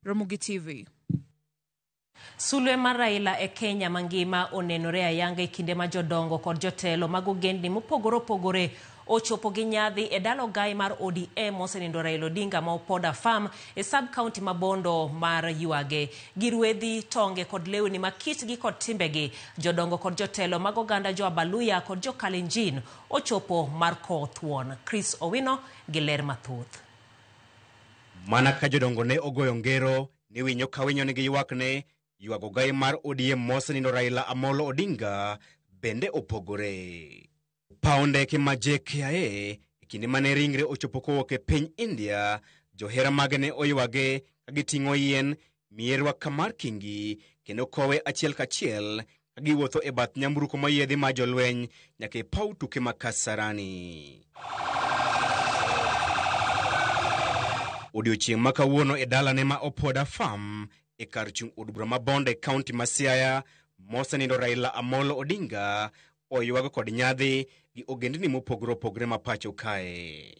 Ramogi TV. Sulwe mar Raila e Kenya mangima onenore ayanga e kinde ma jodongo kod jotelo mag ogendni mopogore opogore ochopo gi nyadhi e dala ogai mar ODM mosenindo Raila Odinga ma Opoda Farm e sub county ma Bondo mar ywage. Gi rwedhi, tonge kod lewni ma kitgi kod timbegi, jodongo kod jotelo mag oganda jo Abaluya kod jo Kalenjin ochopo mar kowo thuon. Chris Owino gi ler mathoth. Mana ka jodongo ne ogoyo ngero ni winyo ka winyo nigi ywakne, ywago ogai mar ODM mosenindo Raila Amolo Odinga bende opogore. Paw ndeke ma JKIA e kinde mane ringre ochopo kowuok e piny India, johera mage ne oywage ka giting'o yien, mierwa kamar kingi kendo kowe achiel kachiel ka giwuotho e bath nyamburko moyiedhi ma jolweny nyaka e paw tuke ma Kasarani. Odiochieng' ma kawuono e dalane ma Opoda Farm e kar chung' od bura ma Bondo e kaunti ma Siaya, mosenindo Raila Amolo Odinga oywago kod nyadhi gi ogendni mopogore opogore ma pacho kae.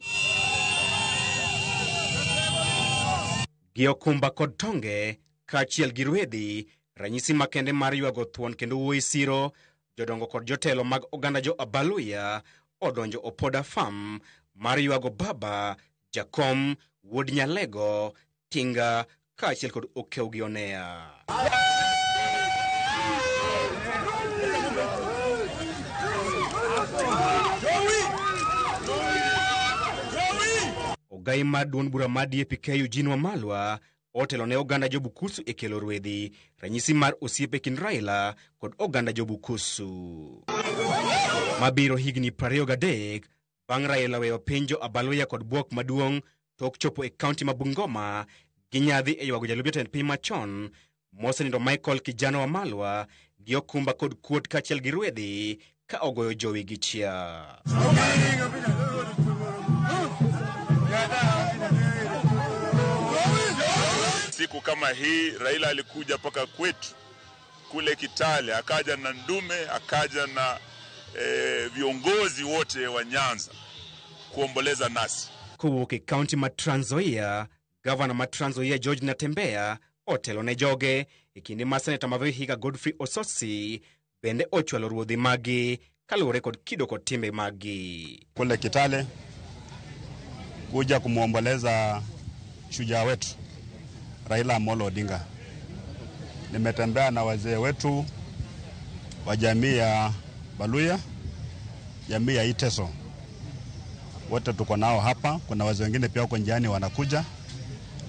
Gi okumba kod tonge kaachiel gi rwedhi, ranyisi makende mar ywago thuon kendo wuoyi siro, jodongo kod jotelo mag oganda jo Abaluya odonjo Opoda Farm mar ywago baba Jakom wuod Nyalego Tinga kaachiel kod Okew gi Oneya. Ogai mar duond bura mar DAP-K Eugene Wamalwa otelo ne oganda jo Bukusu e kelo rwedhi, ranyisi mar osiep e kind Raila kod oganda jo Bukusu. Mabiro higni 23 bang' Raila weyo piny jo Abaluya kod bwok maduong' tok chopo e kaunti ma Bungoma gi nyadhi e ywago jalup jatend piny machon mosenindo Michael Kijana Wamalwa gi okumba kod kuot kaachiel gi rwedhi ka ogoyo jowi gi chia. Siku kama hii Raila alikuja mpaka kwetu kule Kitale, akaja na ndume, akaja na viongozi wote wa Nyanza kuomboleza nasi. Kowuok e kaunti ma Trans Nzoia, gavana ma Trans Nzoia George Natembeya otelo ne joge e kinde ma seneta ma Vihiga Godfrey Osotsi bende ochwalo ruodhi maggi kaluwore kod kido kod timbe maggi. Kule Kitale kuja kumwomboleza shujaa wetu Raila Amolo Odinga. Nimetembea na wazee wetu wa jamii ya Baluya, jamii ya Iteso, wote tuko nao hapa. Kuna wazee wengine pia wako njiani wanakuja,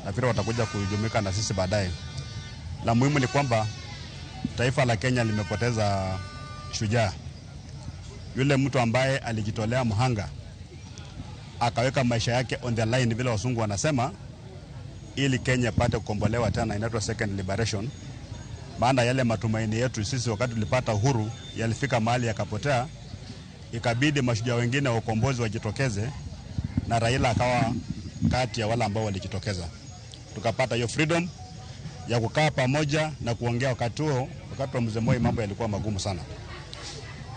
na vile watakuja kujumuika na sisi baadaye. La muhimu ni kwamba taifa la Kenya limepoteza shujaa, yule mtu ambaye alijitolea mhanga akaweka maisha yake on the line, vile wasungu wanasema, ili Kenya ipate kukombolewa tena, inaitwa second liberation. Maana yale matumaini yetu sisi wakati tulipata uhuru yalifika mahali yakapotea, ikabidi mashujaa wengine wa ukombozi wajitokeze, na Raila akawa kati ya wale ambao walijitokeza. Tukapata hiyo freedom ya kukaa pamoja na kuongea. Wakati huo, wakati wa Mzee Moi, mambo yalikuwa magumu sana.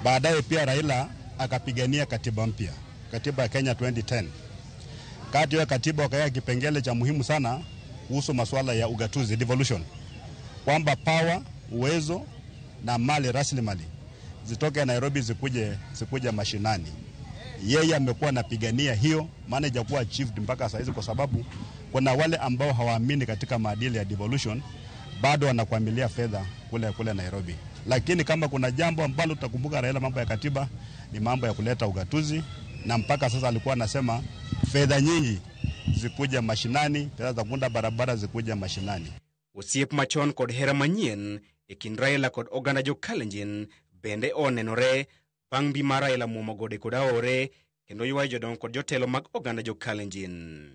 Baadaye pia Raila akapigania katiba mpya, katiba ya Kenya 2010. Kati ya katiba wakaweka kipengele cha muhimu sana kuhusu masuala ya ugatuzi, devolution, kwamba power, uwezo na mali, rasilimali zitoke Nairobi zikuje mashinani. Yeye amekuwa anapigania hiyo, maana haijakuwa achieved mpaka saa hizi, kwa sababu kuna wale ambao hawaamini katika maadili ya devolution, bado wanakwamilia fedha kule kule Nairobi. Lakini kama kuna jambo ambalo tutakumbuka Raila, mambo ya katiba ni mambo ya kuleta ugatuzi, na mpaka sasa alikuwa anasema fedha nyingi zikuja mashinani, fedha za kuunda barabara zikuja mashinani. Osiep machon kod hera manyien e kind Raila kod oganda jo Kalenjin bende onenore bang' mbi mar Raila muomo gode kod aore kendo ywayo jodongo kod jotelo mag oganda jo Kalenjin.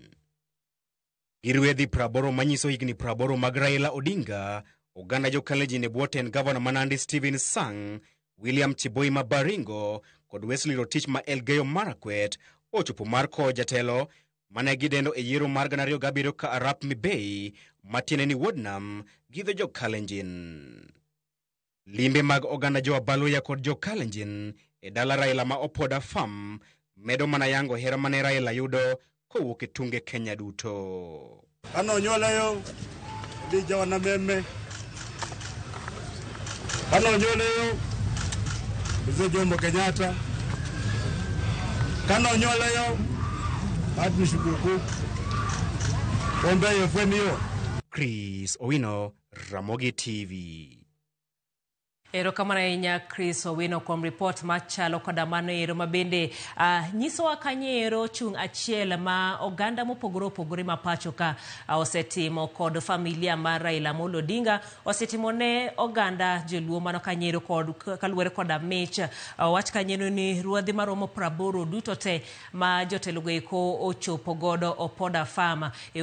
Gi rwedhi 80 manyiso higni 80 mag Raila Odinga, oganda jo Kalenjin e bwo tend gavana ma Nandi Stephen Sang, William Chiboi ma Baringo kod Wesley Rotich ma Elgeyo Marakwet ochopo mar kowo jatelo mane gidendo e yiero mar 2007 ka Arap Mibei matiende ni wuod nam gi dho jo Kalenjin. Limbe mag oganda jo Abaluya kod jo Kalenjin e dala Raila ma Opoda Farm medo mana yango hera mane Raila yudo kowuok e tunge Kenya duto. Kane onyuola yo, Lija Wanameme. Kanonyoleyo Mzee Jomo Kenyatta. Kanonyoleyo Martin Shikuku. Ombe yefwe. Chris Owino, Ramogi TV. Erokamano ahinya Chris Owino kuom ripot machalo koda mano ero mabende nyisowa kanyo ero chung' achiel ma oganda mopogore opogore ma pacho ka osetimo kod familia mar Raila Amolo Odinga osetimo ne oganda joluo mano kanyo ero kod kaluwore koda mich. Wach kanyo ni ruodhi maromo 80 duto te ma jotelo go eko ochopo godo Opoda Farm e